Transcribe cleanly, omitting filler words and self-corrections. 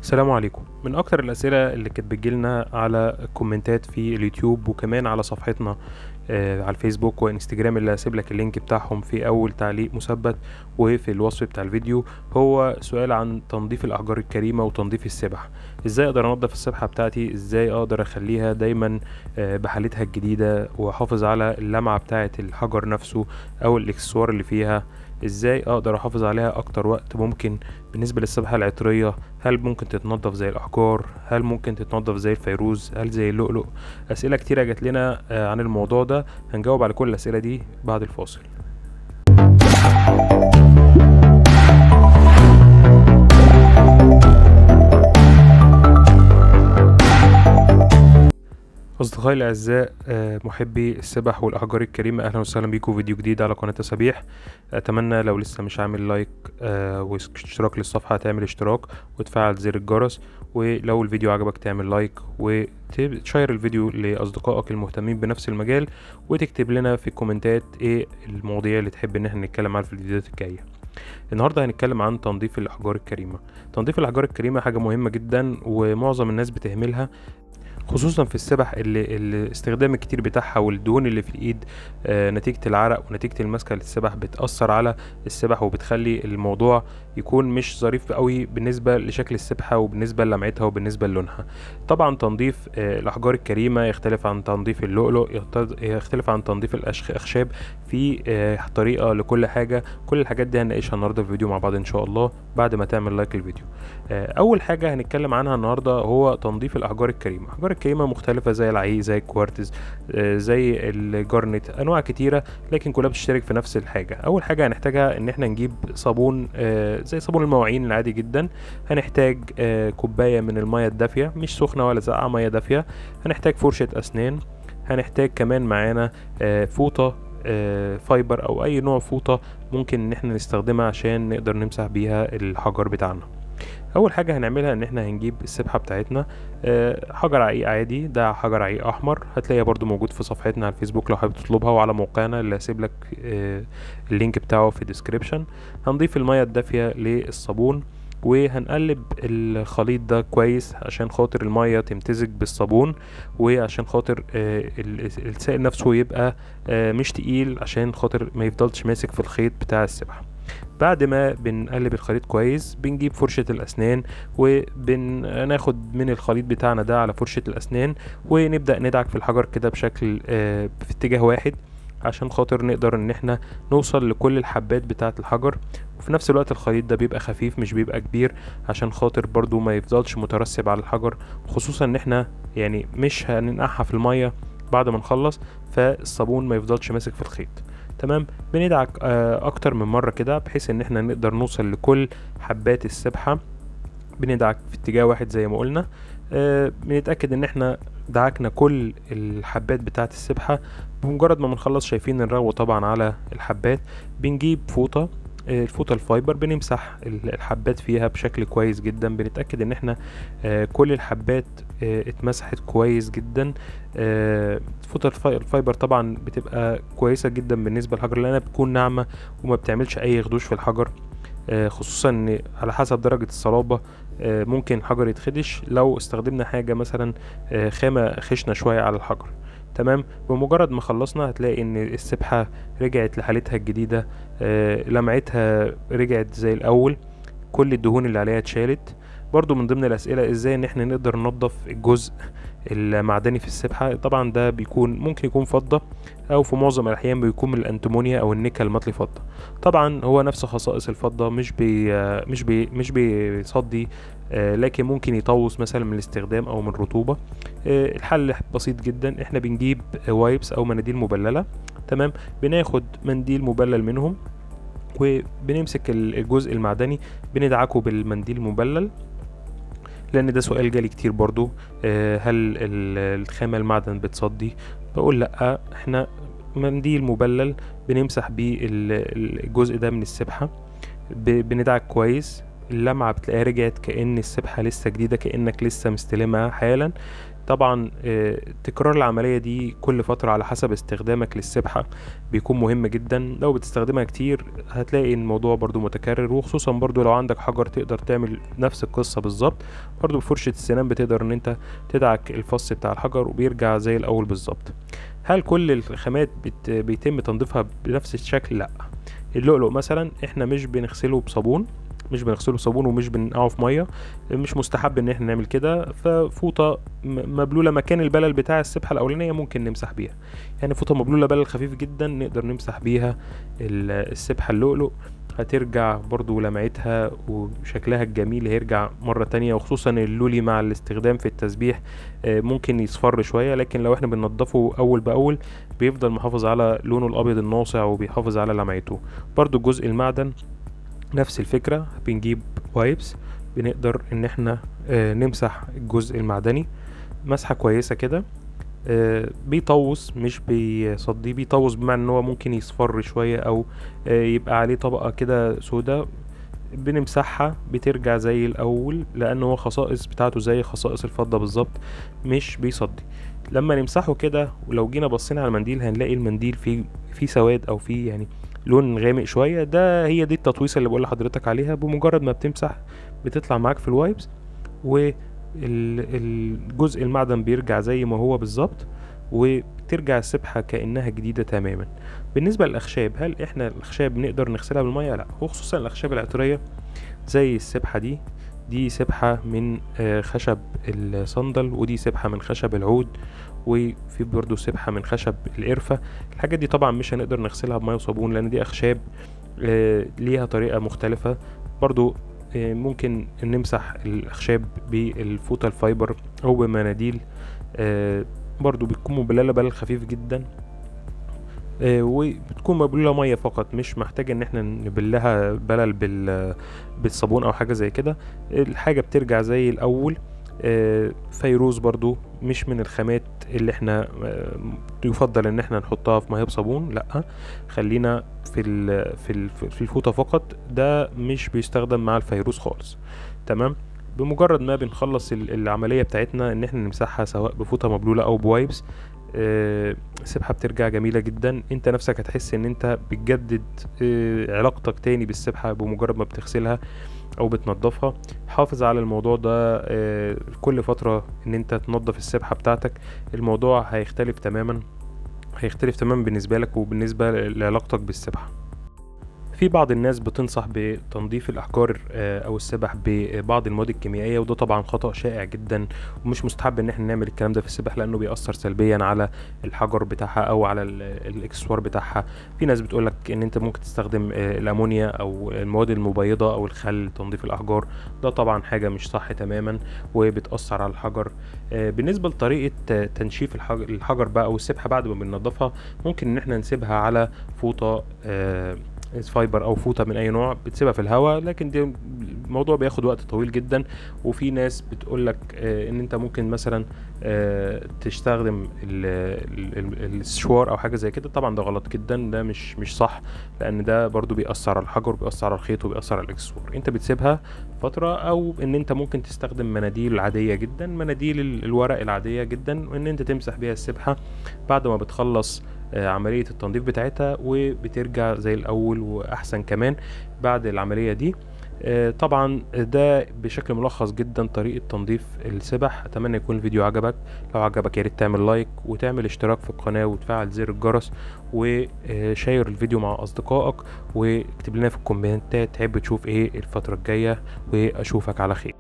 السلام عليكم. من اكتر الاسئلة اللي كانت بتجيلنا على الكومنتات في اليوتيوب وكمان على صفحتنا على الفيسبوك وانستجرام، اللي هسيب لك ال link بتاعهم في اول تعليق مثبت وفي الوصف بتاع الفيديو، هو سؤال عن تنظيف الاحجار الكريمة وتنظيف السبح. ازاي اقدر انظف السبحة بتاعتي؟ ازاي اقدر اخليها دايما بحالتها الجديدة واحافظ على اللمعة بتاعه الحجر نفسه او الاكسسوار اللي فيها؟ ازاي اقدر احافظ عليها اكتر وقت ممكن؟ بالنسبة للسبحة العطرية، هل ممكن تتنظف زي الاحجار؟ هل ممكن تتنظف زي الفيروز؟ هل زي اللؤلؤ؟ اسئلة كتيرة جات لنا عن الموضوع ده، هنجاوب على كل الاسئلة دي بعد الفاصل. أصدقائي الأعزاء، محبي السبح والأحجار الكريمة، أهلا وسهلا بيكم في فيديو جديد على قناة تسابيح. أتمنى لو لسه مش عامل like واشتراك للصفحة تعمل اشتراك وتفعل زر الجرس، ولو الفيديو عجبك تعمل like وتشير الفيديو لأصدقائك المهتمين بنفس المجال، وتكتب لنا في الكومنتات ايه المواضيع اللي تحب ان احنا نتكلم عنها في الفيديوهات الجاية. النهارده هنتكلم عن تنظيف الأحجار الكريمة. تنظيف الأحجار الكريمة حاجة مهمة جدا ومعظم الناس بتهملها، خصوصا في السبح اللي الاستخدام الكتير بتاعها والدهون اللي في الايد نتيجة العرق ونتيجة المسكة للسبح بتأثر على السبح وبتخلي الموضوع يكون مش ظريف قوي بالنسبة لشكل السبحة وبالنسبة للمعتها وبالنسبة للونها. طبعا تنظيف الاحجار الكريمة يختلف عن تنظيف اللؤلؤ، يختلف عن تنظيف الاخشاب، في طريقة لكل حاجة. كل الحاجات دي هنناقشها النهارده في فيديو مع بعض ان شاء الله بعد ما تعمل like للفيديو. اول حاجة هنتكلم عنها النهارده هو تنظيف الاحجار الكريمة. الاحجار الكريمة مختلفة زي العقيق، زي الكوارتز، زي ال garnet، انواع كتيرة لكن كلها بتشترك في نفس الحاجة. اول حاجة هنحتاجها ان احنا نجيب صابون زي صابون المواعين العادي جدا. هنحتاج كوباية من المية الدافية، مش سخنة ولا ساقعة، مية دافية. هنحتاج فرشة اسنان. هنحتاج كمان معانا فوطة fiber او اي نوع فوطة ممكن ان احنا نستخدمها عشان نقدر نمسح بيها الحجر بتاعنا. اول حاجة هنعملها ان احنا هنجيب السبحة بتاعتنا، حجر عقيق عادي، ده حجر عقيق احمر، هتلاقيها برضو موجود في صفحتنا على الفيسبوك لو حابب تطلبها، وعلى موقعنا اللي هسيب لك ال link بتاعه في ال description. هنضيف المية الدافيه للصابون وهنقلب الخليط ده كويس عشان خاطر المية تمتزج بالصابون، وعشان خاطر السائل نفسه يبقى مش تقيل، عشان خاطر ما يفضلش ماسك في الخيط بتاع السبحة. بعد ما بنقلب الخليط كويس بنجيب فرشة الأسنان وبناخد من الخليط بتاعنا ده على فرشة الأسنان، ونبدأ ندعك في الحجر كده بشكل في اتجاه واحد عشان خاطر نقدر ان احنا نوصل لكل الحبات بتاعة الحجر. وفي نفس الوقت الخليط ده بيبقى خفيف مش بيبقى كبير عشان خاطر برضو ما يفضلش مترسب على الحجر، خصوصا ان احنا يعني مش هننقعها في المية بعد ما نخلص، فالصابون ما يفضلش ماسك في الخيط. تمام، بندعك اكتر من مرة كده بحيث ان احنا نقدر نوصل لكل حبات السبحة. بندعك في اتجاه واحد زي ما قلنا، بنتأكد ان احنا دعكنا كل الحبات بتاعة السبحة. بمجرد ما بنخلص شايفين الرغوة طبعا على الحبات، بنجيب فوطة، الفوطة ال fiber، بنمسح الحبات فيها بشكل كويس جدا. بنتأكد ان احنا كل الحبات اتمسحت كويس جدا. الفوطة ال fiber طبعا بتبقى كويسة جدا بالنسبة للحجر لانها بتكون ناعمة وما بتعملش اي خدوش في الحجر، خصوصا ان على حسب درجة الصلابة ممكن الحجر يتخدش لو استخدمنا حاجة مثلا خامة خشنة شوية على الحجر. تمام، بمجرد ما خلصنا هتلاقي ان السبحة رجعت لحالتها الجديدة، لمعتها رجعت زي الاول، كل الدهون اللي عليها اتشالت. برضو من ضمن الاسئلة ازاي ان احنا نقدر ننظف الجزء المعدني في السبحة. طبعا ده بيكون ممكن يكون فضة، او في معظم الاحيان بيكون من الانتمونيا او النيكل مطلي فضة. طبعا هو نفس خصائص الفضة، مش بيصدي، لكن ممكن يطوس مثلا من الاستخدام او من الرطوبة. الحل بسيط جدا، احنا بنجيب wipes او مناديل مبللة. تمام، بناخد منديل مبلل منهم وبنمسك الجزء المعدني بندعكه بالمنديل المبلل، لان ده سؤال جالي كتير برضو، هل الخامة المعدن بتصدي؟ بقول لا، احنا منديل مبلل بنمسح بيه الجزء ده من السبحة، بندعك كويس. اللمعة بتلاقيها رجعت كأن السبحة لسه جديدة، كأنك لسه مستلمها حالا. طبعا تكرار العملية دي كل فترة على حسب استخدامك للسبحة بيكون مهم جدا. لو بتستخدمها كتير هتلاقي الموضوع برضو متكرر، وخصوصا برضو لو عندك حجر تقدر تعمل نفس القصة بالظبط. برضو بفرشة السنان بتقدر ان انت تدعك الفص بتاع الحجر وبيرجع زي الاول بالظبط. هل كل الخامات بيتم تنظيفها بنفس الشكل؟ لا. اللؤلؤ مثلا احنا مش بنغسله بصابون، مش بنغسله بصابون ومش بنقعه في مية، مش مستحب ان احنا نعمل كده. ففوطه مبلوله مكان البلل بتاع السبحة الاولانية ممكن نمسح بيها، يعني فوطه مبلوله بلل خفيف جدا نقدر نمسح بيها السبحة اللؤلؤ، هترجع برضو لمعتها وشكلها الجميل هيرجع مرة تانية. وخصوصا اللولي مع الاستخدام في التسبيح ممكن يصفر شوية، لكن لو احنا بننضفه اول باول بيفضل محافظ على لونه الابيض الناصع وبيحافظ على لمعته. برضو الجزء المعدن نفس الفكرة، بنجيب wipes بنقدر ان احنا نمسح الجزء المعدني مسحة كويسة كده. بيطوس مش بيصدي، بيطوس بمعنى ان هو ممكن يصفر شوية او يبقى عليه طبقة كده سودا، بنمسحها بترجع زي الاول، لان هو خصائص بتاعته زي خصائص الفضة بالظبط، مش بيصدي. لما نمسحه كده ولو جينا بصينا على المنديل هنلاقي المنديل فيه سواد او فيه يعني لون غامق شوية. ده هي دي التطويسة اللي بقول لحضرتك عليها. بمجرد ما بتمسح بتطلع معاك في ال wipes، والجزء المعدن بيرجع زي ما هو بالظبط، وبترجع السبحة كأنها جديدة تماما. بالنسبة للأخشاب، هل احنا الأخشاب نقدر نغسلها بالمية؟ لا، وخصوصا الأخشاب العطرية زي السبحة دي. دي سبحة من خشب الصندل، ودي سبحة من خشب العود، وفي برضو سبحة من خشب القرفة. الحاجات دي طبعا مش هنقدر نغسلها بمية وصابون، لأن دي أخشاب ليها طريقة مختلفة. برضو ممكن نمسح الأخشاب بالفوطة ال fiber أو بمناديل، برضو بتكون مبللة بلل خفيف جدا، وبتكون مبلولة مية فقط، مش محتاجة ان احنا نبلها بلل بالصابون او حاجة زي كده. الحاجة بترجع زي الاول. فيروز برضو مش من الخامات اللي احنا يفضل ان احنا نحطها في مية بصابون، لا خلينا في الفوطة فقط، ده مش بيستخدم مع الفيروز خالص. تمام. بمجرد ما بنخلص العملية بتاعتنا ان احنا نمسحها سواء بفوطة مبلولة او ب wipes، السبحة بترجع جميلة جدا. انت نفسك هتحس ان انت بتجدد علاقتك تاني بالسبحة بمجرد ما بتغسلها او بتنظفها. حافظ على الموضوع ده كل فترة ان انت تنظف السبحة بتاعتك، الموضوع هيختلف تماما، هيختلف تماما بالنسبة لك وبالنسبة لعلاقتك بالسبحة. في بعض الناس بتنصح بتنظيف الأحجار أو السبح ببعض المواد الكيميائية، وده طبعا خطأ شائع جدا، ومش مستحب إن احنا نعمل الكلام ده في السبح، لأنه بيأثر سلبيا على الحجر بتاعها أو على الإكسسوار بتاعها. في ناس بتقولك إن أنت ممكن تستخدم الأمونيا أو المواد المبيضة أو الخل لتنظيف الأحجار، ده طبعا حاجة مش صح تماما وبتأثر على الحجر. بالنسبة لطريقة تنشيف الحجر بقى أو السبحة بعد ما بننظفها، ممكن إن احنا نسيبها على فوطة fiber او فوطه من اي نوع، بتسيبها في الهواء، لكن دي الموضوع بياخد وقت طويل جدا. وفي ناس بتقولك ان انت ممكن مثلا تستخدم السشوار او حاجة زي كده، طبعا ده غلط جدا، ده مش صح، لان ده برضو بيأثر على الحجر وبيأثر على الخيط وبيأثر على الاكسسوار. انت بتسيبها فترة، او ان انت ممكن تستخدم مناديل عادية جدا، مناديل الورق العادية جدا، وان انت تمسح بيها السبحة بعد ما بتخلص عملية التنظيف بتاعتها، وبترجع زي الأول وأحسن كمان بعد العملية دي. طبعا ده بشكل ملخص جدا طريقة تنظيف السبح. أتمنى يكون الفيديو عجبك، لو عجبك ياريت تعمل like وتعمل اشتراك في القناة وتفعل زر الجرس و share الفيديو مع أصدقائك، واكتب لنا في الكومنتات تحب تشوف ايه الفترة الجاية، وأشوفك على خير.